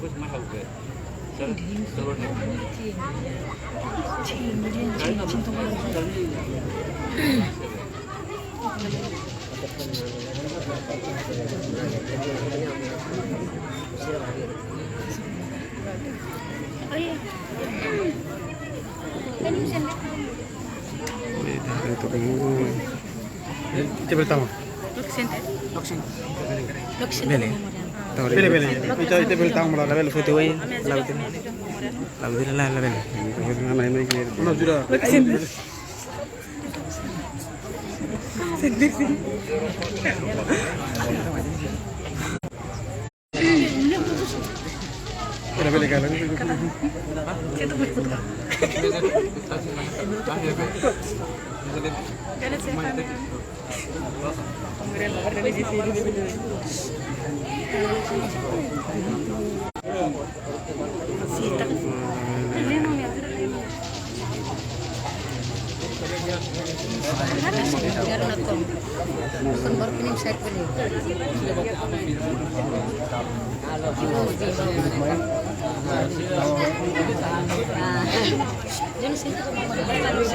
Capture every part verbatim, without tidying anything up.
Ita bele tama. Bele. Bele, bele. Ita, ita bele tama, la bele foto wai. La bele. La bele, la, la bele.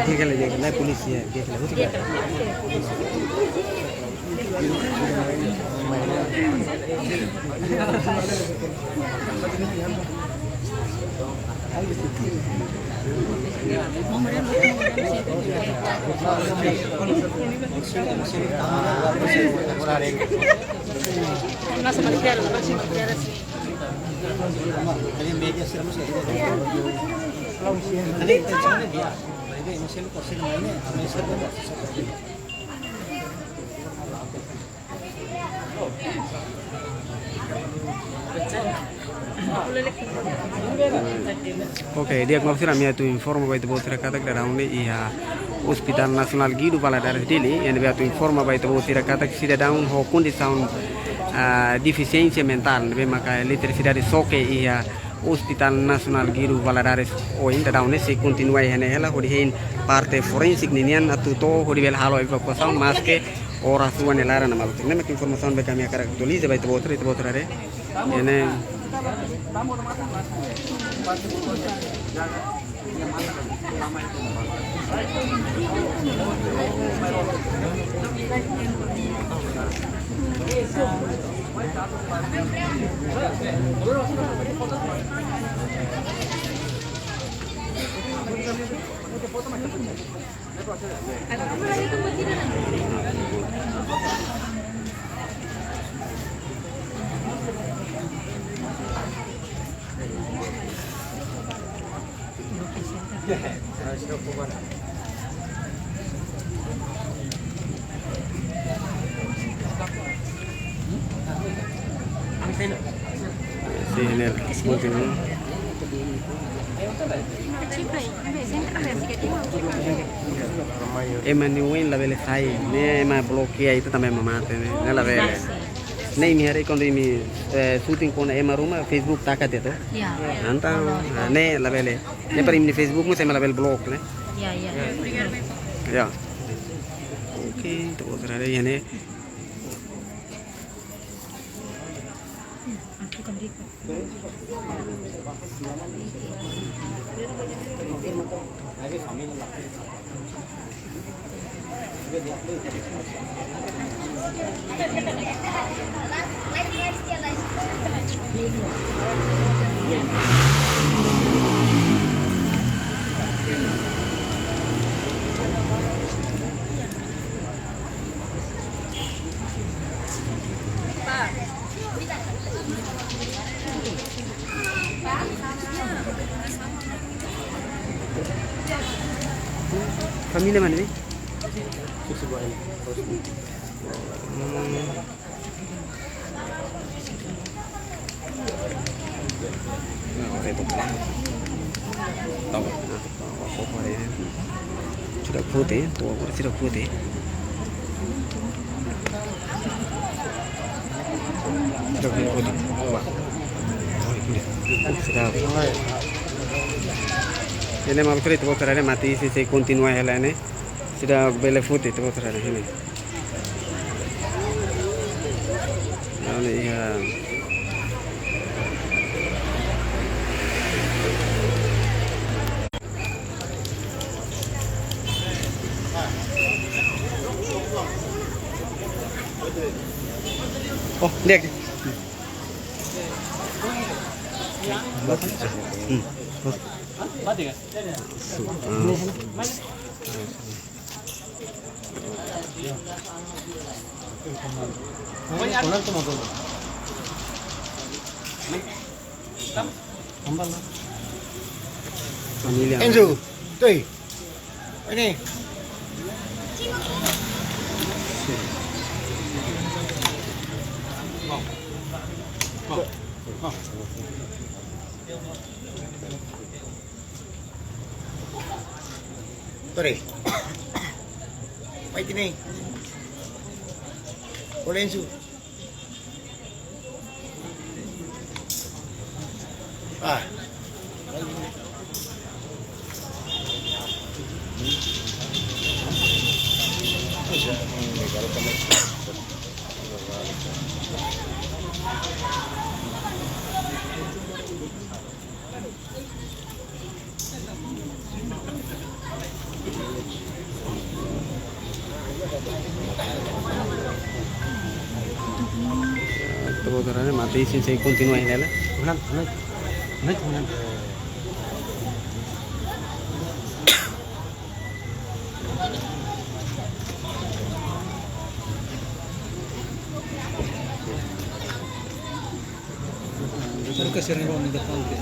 Dékala, dékala, polísia, dékala. Oke, di'ak maluk sira, ami atu informa ba ita-boot sira katak daudaun ne'e iha Hospital Nasionál Guido Valadares Dili, ne'ebé atu informa ba ita-boot sira katak sidadaun ho kondisaun, ah, defisiénsia mentál, ne'ebé maka eletrisidade xoke iha Hospital Nasionál Guido Valadares ohin daudaun ne'e sei kontinua iha ne'e hela hodi hein parte forénsiku ninian atu to'o hodi bele halo evakuasaun maske oras rua nia laran, maluk. Ne'e mak informasaun ne'ebé ami hakarak atualiza ba ita-boot sira, ita-boot sira haree. Ne'e. Sí, en el último. Ema nia oin labele sai, ne'e ema blokeia ita tanba ema mate, ne'e, ne'e labele. Ne'e imi haree kuandu imi, eh, shooting kona ema ruma, Facebook taka tiha to. Ya. Entaun, ah, ne'e labele. Ne'e para imi Facebook mós ema labele block, ne'e. Ya, ya. Ya. Oke, ita-boot sira haree iha ne'e. Família mana ne'e? Hmm. Sudah putih, tuh, sudah putih. Sudah putih. Sudah. Ne'e maluk sira, ita-boot sira haree mate iis, sei kontinua hela ne'e. Seidauk bele foti, ita-boot sira haree ne'e. Ne'e iha. Dek. Hmm. Enzo, toi. Ini. Tori. Mai tini. Olensu. Ah. Ita-boot sira-ne'e mate isin sei kontinua hela. Hunan, hunan. Hunan, hunan. Terus ke sini, Bang, minta tolong, ya.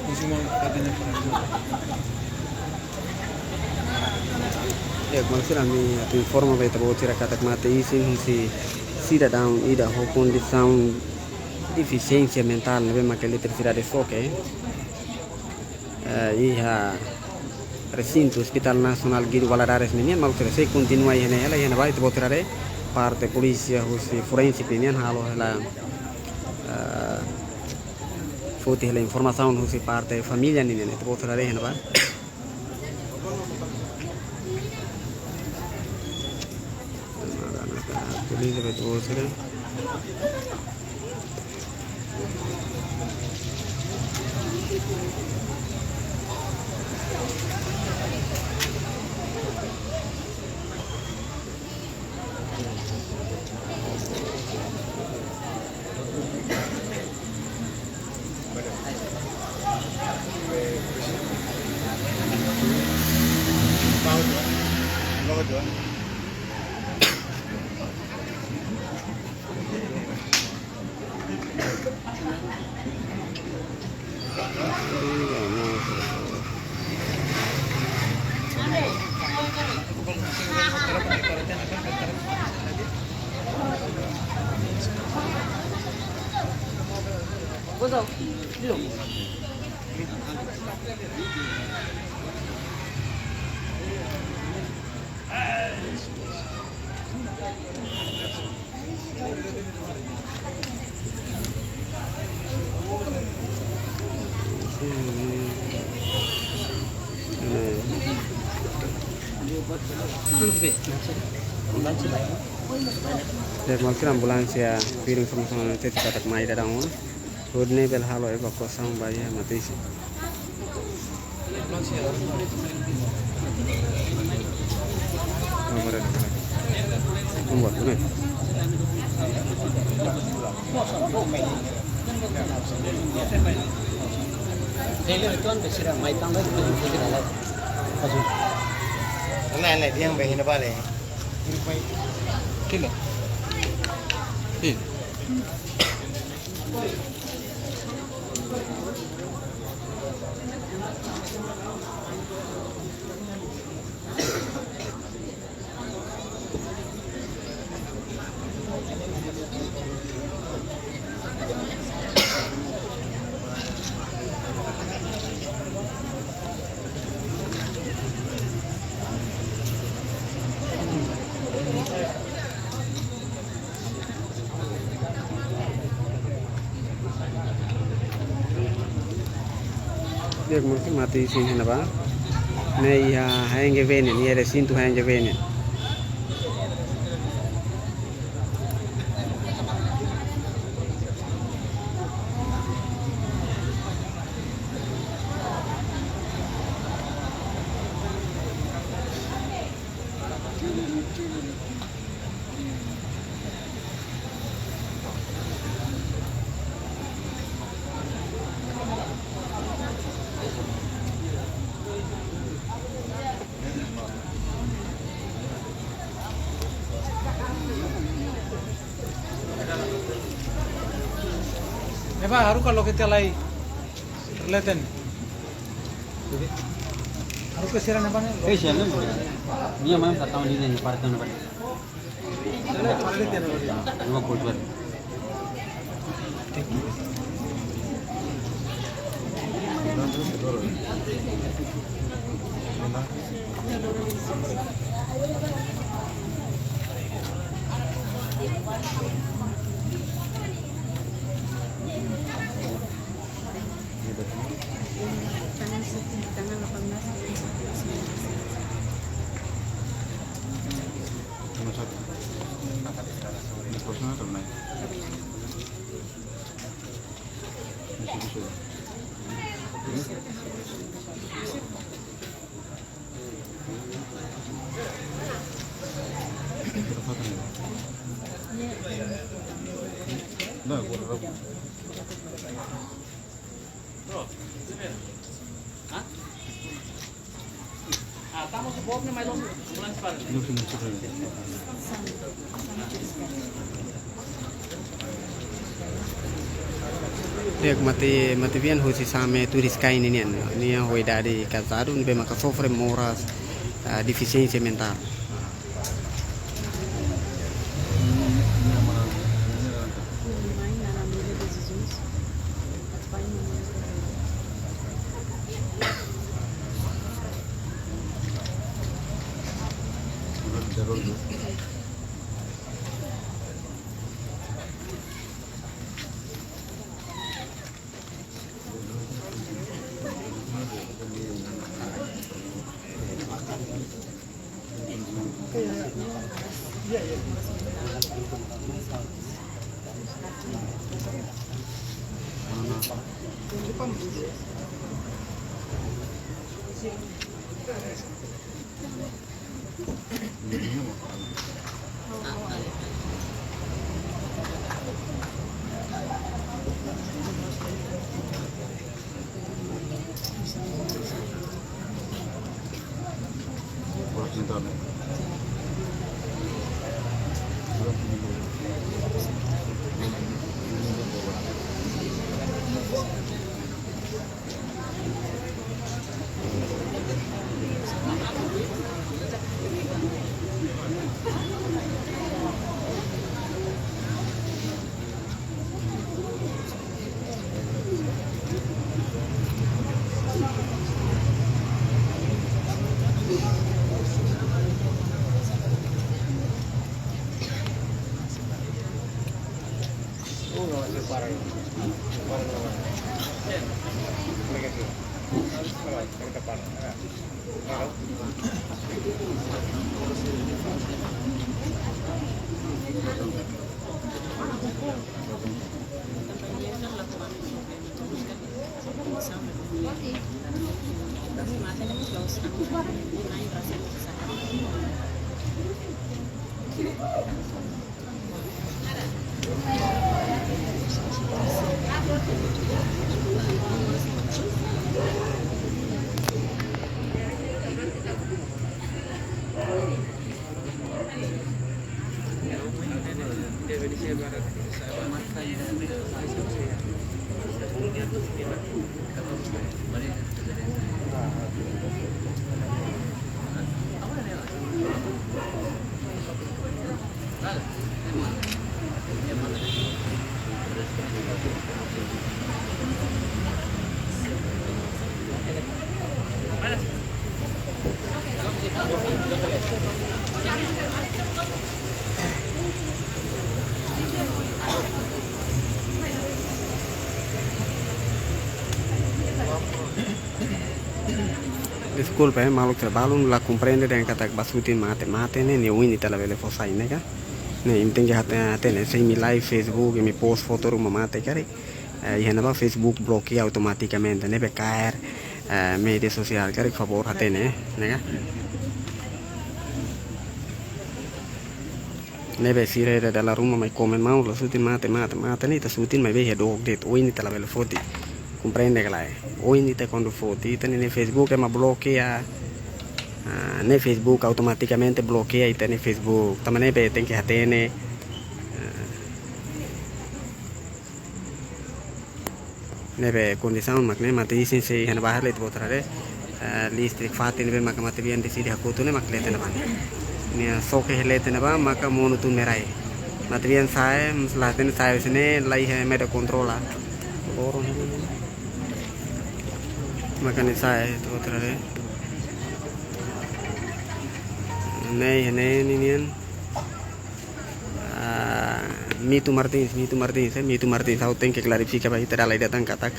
Ini semua katanya. Ya, kemarin sih kami atu informa ba ita-boot sira katak mate isin husi sidadaun ida ho kondisaun defisiénsia mentál ne'ebé mak eletrisidade xoke. Eh, iha resintu Hospital Nasionál Guido Valadares ninian, maibé sira sei kontinua iha ne'e hela, iha ne'ebá ita-boot sira haree parte polísia husi forensik ninian halo hela, eh, foti hela informasaun husi parte família ninian, ita-boot sira haree iha ne'ebá. Polísia ba ita-boot sira. Dek makin ambulánsia, piring sama-sama nanti kita tak mai dadang. Hodi nune'e bele halo evakuasaun ba iha mate isin. Vamos ver. Vamos ver, né? Ne'e, ne'e, di'ak bele iha ne'ebá. Kilo. Ih. Di'ak, mungkin mate isin iha ne'ebá. Ne'e iha H N G V nian, iha resintu H N G V nian. Eba, haruka loke tiha lai relate. Haruka sira ne'ebá ne'e. Eh, siapa? Dia main tak tahu dia ni, partai ne'ebá. Lima puluh dua. Tanggal sepuluh, tanggal delapan belas. Nomor satu. Ini kosong atau naik? Ini sudah. Nah, gua tahu. Bro, sini. Hah? Ah, tamu si Bob ni mai lo, ambulans para. Ini sini, sini. Di'ak, mate, mate bian husi Same turis kain nian. Nia ho idade kazadu, ne'ebé maka sofre moras, ah, defisiénsia mentál. Deskulpa, eh, maluk sira, balun la komprende dehan katak ba sutin mate, mate ne'e, nia oin ita labele fó sai ne'e ka. Ne'e, imi tenke hatene, hatene, se imi live Facebook, imi post foto ruma mate karik. Eh, iha ne'ebá Facebook blokeia automatikamente, ne'ebé kaer, eh, média sosiál, karik favór hatene, ne'e ka. Ne'ebé sira ida dala ruma mai komen maun, la sutin mate, mate, mate, ne'e ita sutin maibé iha dook de'it, oin ita labele foti. Komprende ka lae? Oin ita kuandu foti, ita-nia Facebook ema blokeia, ah, ne'e Facebook automatikamente blokeia ita-nia Facebook. Tanba ne'ebé tenke hatene, ah, Ne'ebé kondisaun mak ne'e, mate isin sei iha ne'ebá hela ita-boot haree. Eh, listrik fatin ne'ebé maka matebian deside hakotu ne'e mak leten ne'ebá. Nia soke leten ne'ebá maka monu tun merai. Matebian sa'e, mas la hatene sa'e husi ne'e, la iha ema ida kontrola. Loron. Maka ne'e sa'e, ita-boot haree. Ne'e, ne'e, ninian. Ah, Mito Martins, Mito Martins, eh, Mito Martins, ha'u tenke klarifika ba ita dala ida tan katak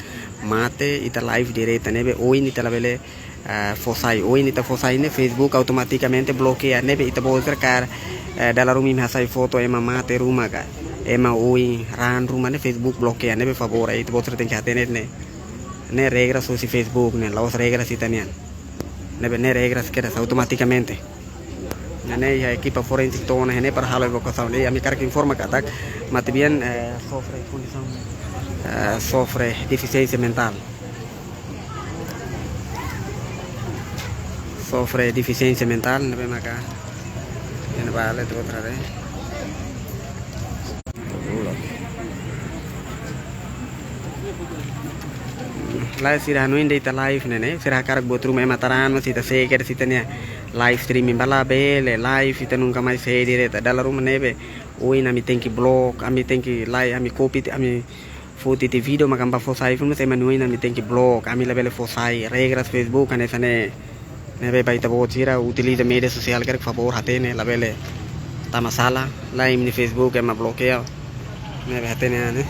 mate ita live direta ne'ebé oin ita labele, ah, fó sai, oin ita fó sai ne'e Facebook automatikamente blokeia ne'ebé ita-boot haree, eh, dala ruma imi hasai foto ema mate ruma ka, ema oin raan ruma ne'e Facebook blokeia ne'ebé favór, eh, ita-boot haree tenke hatene ne'e. Ne'e regras husi Facebook ne'e, la'ós regras ita-nian. Ne'ebé ne'e regras kedas automatikamente. Ne'e iha ekipa forensik to'o ona iha ne'e para halo evakuasaun. Ne'e ami hakarak informa katak matebian, eh, sofre kondisaun, eh, sofre defisiénsia mentál. Sofre defisiénsia mentál, ne'ebé maka, ne'ebé bele ita-boot haree. Lae, sira hanoin de'it ita live ne'e, ne'e. Sira hakarak buat ruma ema taran, mas ita seker, ita-nia live streaming ba labele, live ita nunka mais sei direta. Dala ruma ne'ebé, oin ami tenke block, ami tenke live, ami copy, ami foti tiha vídeo, maka ami bá fó sai, mas ema hanoin ami tenke block, ami labele fó sai, regras Facebook, hanesan ne'e. Ne'ebé ba ita-boot sira utiliza média sosiál karik favór hatene, labele tama sala, lae imi-nia Facebook ema blokeia. Ne'ebé hatene ne'e.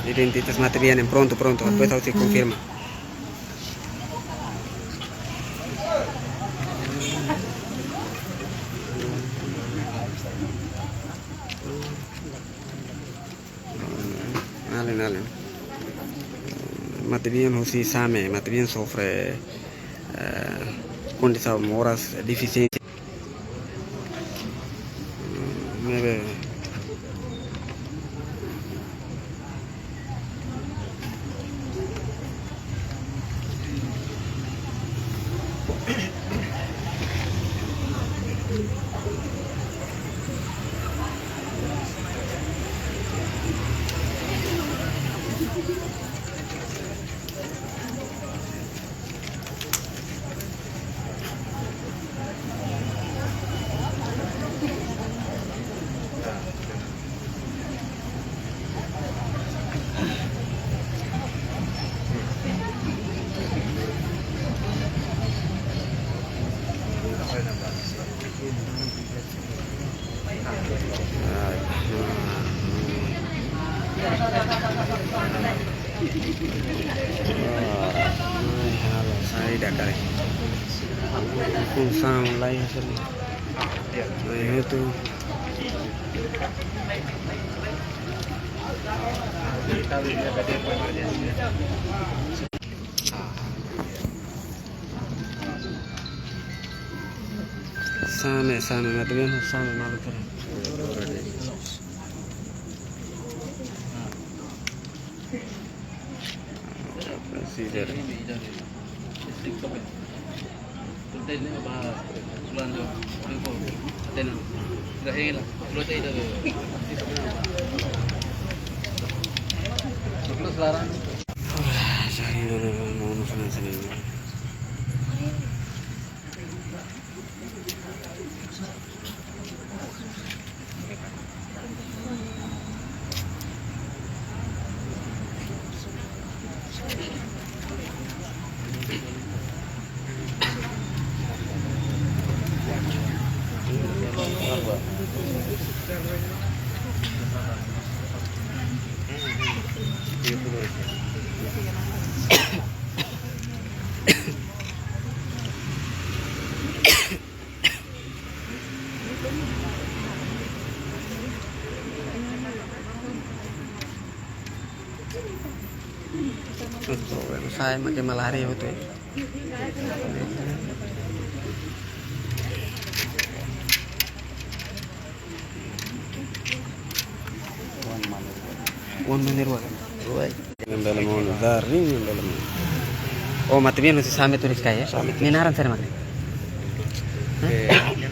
Identitas matebian ne'e, prontu, prontu, depois ha'u sei konfirma. Alin, alin. Matebian husi Same, matebian sofre, eh, kondisaun moras, defisiénsia. Ne'ebé. Ai, halo, saida karik. Funsaun lain hasil. Ai, itu. Same, Same, matebian Same malu tara. Apa sih, dari? Problema sai, makin malaria betul. Wan manir wa. Wan manir wa. Yang dalam mau, daring yang dalam mau. Oh, matebian husi Same turis kai, ya? Same turis. Nia naran sira mak ne'e? Hah? Eh,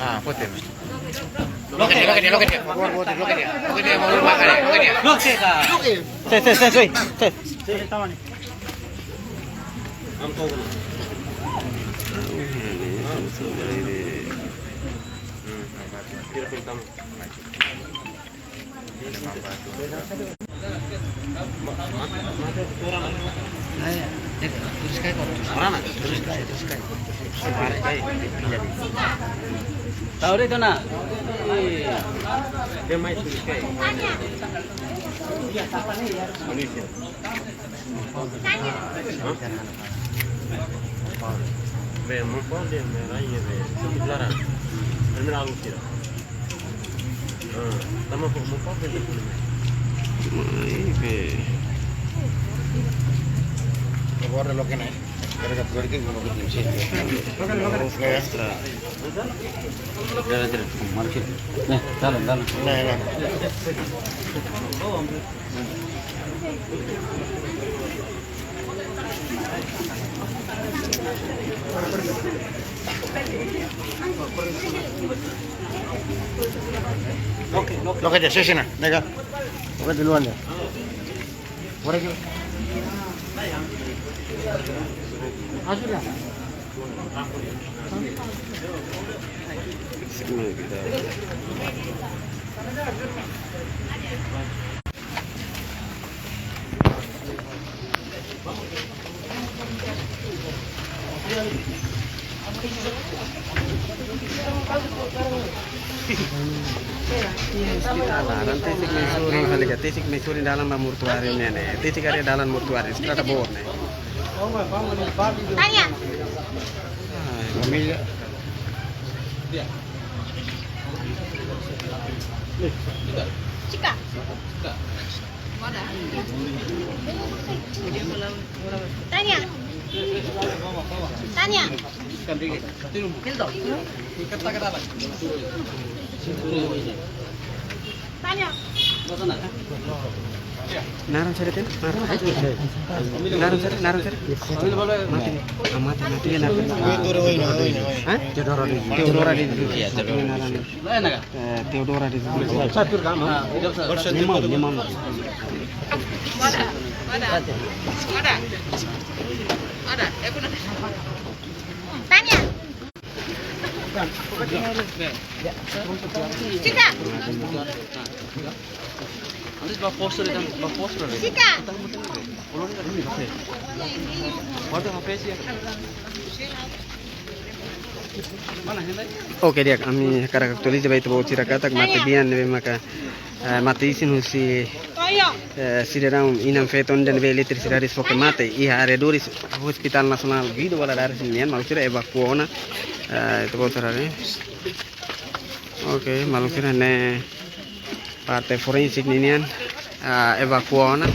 Ah, pode. Loke de'it, loke de'it, loke de'it. Loke de'it, mau makan, loke de'it. Loke ka? Loke. Sei, sei, sei, sei, sei. Tahu deh, Tona. Be, mau kau dia, be, rai, be, satu gelara. Primera algo kira. Ah, tama ko, mau kau be, mai, be. Agora loke, né? Agora que, agora que, agora que, sim. Loke, loke. Jalan, jalan. Mari, sini. Nih, jalan, jalan. Nih, nih. Loke, loke. Loke de'it, sini, sini. Nega. Loke de'it, luan de'it. Por aquí. Ayuda. Hospital, ah, nanti sik menyusuri, balik ke sik menyusuri dalan ba mortuáriu ne'e, ne'e. Sik ada dalan mortuáriu, estrada boot ne'e. Tanya. Ah, família. Chika. Tanya. Tanya. Tanya. Naran sira ten, naran, eh? Naran sira, naran sira. Mate, ah, mate, mate, ya, naran. Teodora de Souza. Hah? Teodora de Souza. Iya, Teodora de Souza. Naran. Eh, Teodora de Souza. Nimam, nimam. Tanya. Chika. Antes ba poster, ba poster. Chika. Guarda a peça. Oke, di'ak, ami hakarak atualiza ba ita-boot sira katak matebian ne'ebé maka, eh, mate isin husi, eh, sidadaun inan-feton ida ne'ebé eletrisidade soke mate iha arredores Hospital Nasionál Guido Valadares nian, maluk sira, evakua ona, eh, ita-boot sira, eh. Oke, maluk sira, ne'e parte forensik ninian, ah, evakua ona.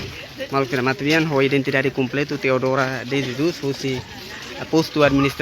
Maluk sira, matebian ho identidade kompletu Teodora de Jesus husi, ah, postu administrativu